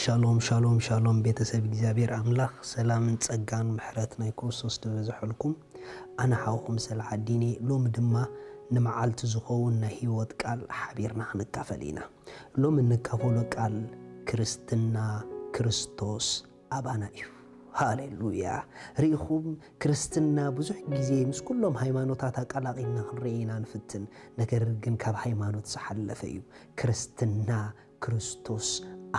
ሻሎም ሻሎም ሻሎም፣ ቤተሰብ እግዚኣብሔር ኣምላኽ፣ ሰላምን ጸጋን ምሕረት ናይ ክርስቶስ ዝበዝሐልኩም። ኣነ ሓውኹም ሰላሓዲን እየ። ሎሚ ድማ ንመዓልቲ ዝኸውን ናይ ህይወት ቃል ሓቢርና ክንካፈል ኢና። ሎሚ እንካፈሎ ቃል ክርስትና ክርስቶስ ኣባና እዩ። ሃሌሉያ። ርኢኹም፣ ክርስትና ብዙሕ ግዜ ምስ ኩሎም ሃይማኖታት ኣቀላቒልና ክንርኢ ኢና ንፍትን። ነገር ግን ካብ ሃይማኖት ዝሓለፈ እዩ። ክርስትና ክርስቶስ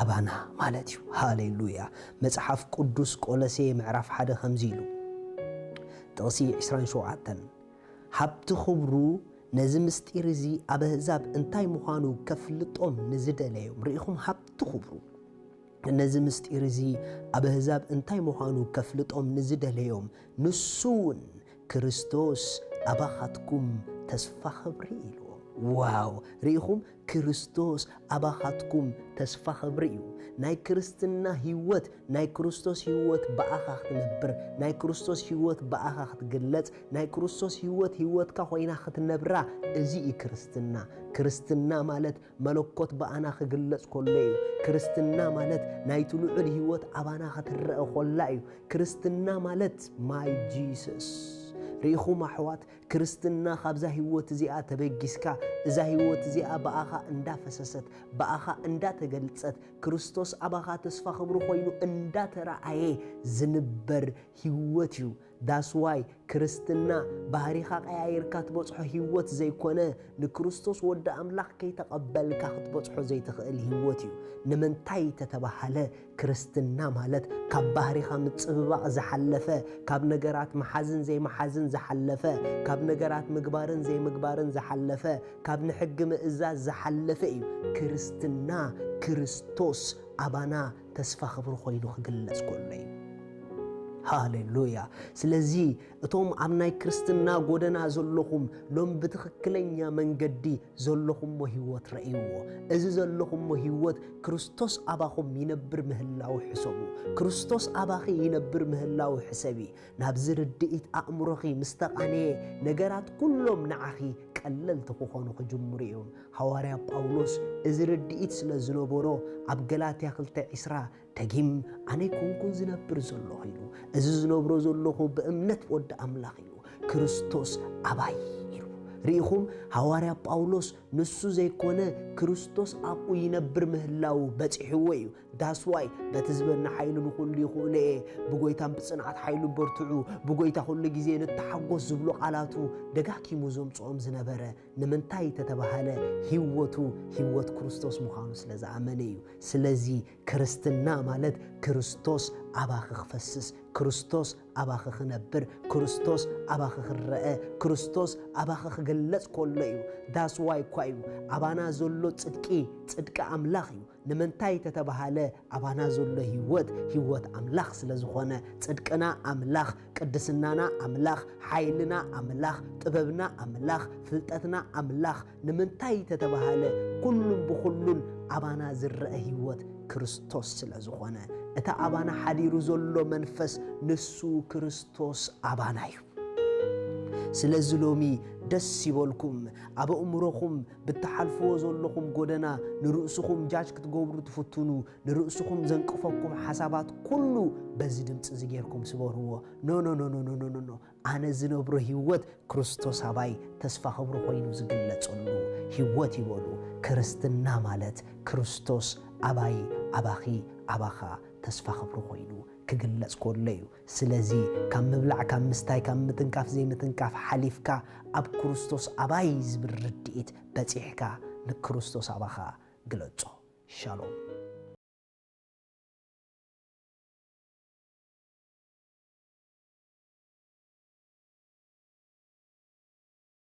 ኣባና ማለት እዩ። ሃሌሉያ። መጽሓፍ ቅዱስ ቆሎሴ ምዕራፍ ሓደ ከምዚ ኢሉ፣ ጥቕሲ ዕስራን ሸውዓተን፣ ሃብቲ ክብሩ ነዚ ምስጢር እዚ ኣብ ኣህዛብ እንታይ ምዃኑ ከፍልጦም ንዝደለዮም። ርኢኹም፣ ሃብቲ ክብሩ ነዚ ምስጢር እዚ ኣብ ኣህዛብ እንታይ ምዃኑ ከፍልጦም ንዝደለዮም፣ ንሱ እውን ክርስቶስ ኣባኻትኩም ተስፋ ኽብሪ ኢልዎም። ዋው! ርኢኹም፣ ክርስቶስ ኣባኻትኩም ተስፋ ኽብሪ እዩ። ናይ ክርስትና ህይወት፣ ናይ ክርስቶስ ህይወት ብኣኻ ክትነብር፣ ናይ ክርስቶስ ህይወት ብኣኻ ክትግለጽ፣ ናይ ክርስቶስ ህይወት ህይወትካ ኮይና ክትነብራ፣ እዚ እዩ ክርስትና። ክርስትና ማለት መለኮት ብኣና ክግለጽ ከሎ እዩ። ክርስትና ማለት ናይቲ ልዑል ህይወት ኣባና ክትረአ ከላ እዩ። ክርስትና ማለት፣ ማይ ጂሰስ። ርኢኹም ኣሕዋት፣ ክርስትና ካብዛ ህይወት እዚኣ ተበጊስካ፣ እዛ ህይወት እዚኣ ብኣኻ እንዳፈሰሰት፣ ብኣኻ እንዳተገልጸት፣ ክርስቶስ ኣባኻ ተስፋ ኽብሪ ኮይኑ እንዳተረኣየ ዝንበር ህይወት እዩ። That's why ክርስትና ባህሪኻ ቀያይርካ ትበጽሖ ህይወት ዘይኮነ፣ ንክርስቶስ ወዲ ኣምላኽ ከይተቐበልካ ክትበጽሖ ዘይትኽእል ህይወት እዩ። ንምንታይ ተተባሃለ፣ ክርስትና ማለት ካብ ባህሪኻ ምጽብባቕ ዝሓለፈ፣ ካብ ነገራት ምሓዝን ዘይምሓዝን ዝሓለፈ፣ ካብ ነገራት ምግባርን ዘይምግባርን ዝሓለፈ፣ ካብ ንሕጊ ምእዛዝ ዝሓለፈ እዩ። ክርስትና ክርስቶስ ኣባና ተስፋ ኽብሪ ኮይኑ ክግለጽ ከሎ እዩ። ሃሌሉያ። ስለዚ እቶም ኣብ ናይ ክርስትና ጎደና ዘለኹም፣ ሎም ብትኽክለኛ መንገዲ ዘለኹሞ ህይወት ረእይዎ። እዚ ዘለኹሞ ህይወት ክርስቶስ ኣባኹም ይነብር ምህላው ሕሰቡ። ክርስቶስ ኣባኺ ይነብር ምህላው ሕሰቢ። ናብዚ ርድኢት ኣእምሮኺ ምስ ተቓነየ፣ ነገራት ኩሎም ንዓኺ ቀለልቲ ክኾኑ ክጅምሩ እዮም። ሃዋርያ ጳውሎስ እዚ ርድኢት ስለ ዝነበሮ፣ ኣብ ገላትያ ክልተ ዕስራ ደጊም፣ ኣነ ኣይኮንኩን ዝነብር ዘለኹ ኢሉ፣ እዚ ዝነብሮ ዘለኹ ብእምነት ወዲ ኣምላኽ ኢሉ፣ ክርስቶስ ኣባይ ኢሉ። ርኢኹም፣ ሃዋርያ ጳውሎስ ንሱ ዘይኮነ ክርስቶስ ኣብኡ ይነብር ምህላው በጺሕዎ እዩ። That's why በቲ ዝበኒ ሓይሉ ንኹሉ ይኽእሎ እየ፣ ብጎይታን ብጽንዓት ሓይሉ በርትዑ፣ ብጎይታ ኩሉ ግዜ ንተሓጎስ ዝብሉ ቃላቱ ደጋጊሙ ዘምጽኦም ዝነበረ። ንምንታይ ተተባሃለ፣ ህይወቱ ህይወት ክርስቶስ ምዃኑ ስለ ዝኣመነ እዩ። ስለዚ ክርስትና ማለት ክርስቶስ ኣባኺ ክፈስስ፣ ክርስቶስ ኣባኺ ክነብር፣ ክርስቶስ ኣባኺ ክረአ፣ ክርስቶስ ኣባኺ ክግለጽ ከሎ እዩ። That's why እኳ እዩ ኣባና ዘሎ ጽድቂ፣ ጽድቂ ኣምላኽ እዩ። ንምንታይ ተተባሃለ፣ ኣባና ዘሎ ህይወት፣ ህይወት ኣምላኽ ስለ ዝኾነ፣ ጽድቅና ኣምላኽ፣ ቅድስናና ኣምላኽ፣ ሓይልና ኣምላኽ፣ ጥበብና ኣምላኽ፣ ፍልጠትና ኣምላኽ። ንምንታይ ተተባሃለ፣ ኩሉን ብኹሉን ኣባና ዝረአ ህይወት ክርስቶስ ስለ ዝኾነ፣ እቲ ኣባና ሓዲሩ ዘሎ መንፈስ፣ ንሱ ክርስቶስ ኣባና እዩ። ስለዚ ሎሚ ደስ ይበልኩም፣ ኣብ ኣእምሮኹም ብትሓልፍዎ ዘለኹም ጎደና ንርእስኹም ጃጅ ክትገብሩ ትፍትኑ፣ ንርእስኹም ዘንቅፈኩም ሓሳባት ኩሉ በዚ ድምፂ እዚ ጌርኩም ስበርዎ። ኖ፣ ኖ፣ ኖ፣ ኖ፣ ኖ፣ ኖ፣ ኖ፣ ኖ። ኣነ ዝነብሮ ህይወት ክርስቶስ ኣባይ ተስፋ ኽብሪ ኮይኑ ዝግለጸሉ ህይወት ይበሉ። ክርስትና ማለት ክርስቶስ ኣባይ፣ ኣባኺ፣ ኣባኻ ተስፋ ኽብሪ ኮይኑ ክግለጽ ከሎ እዩ። ስለዚ ካብ ምብላዕ፣ ካብ ምስታይ፣ ካብ ምትንካፍ ዘይምትንካፍ ሓሊፍካ ኣብ ክርስቶስ ኣባይ ዝብል ርድኢት በጺሕካ ንክርስቶስ ኣባኻ ግለጾ። ሻሎም።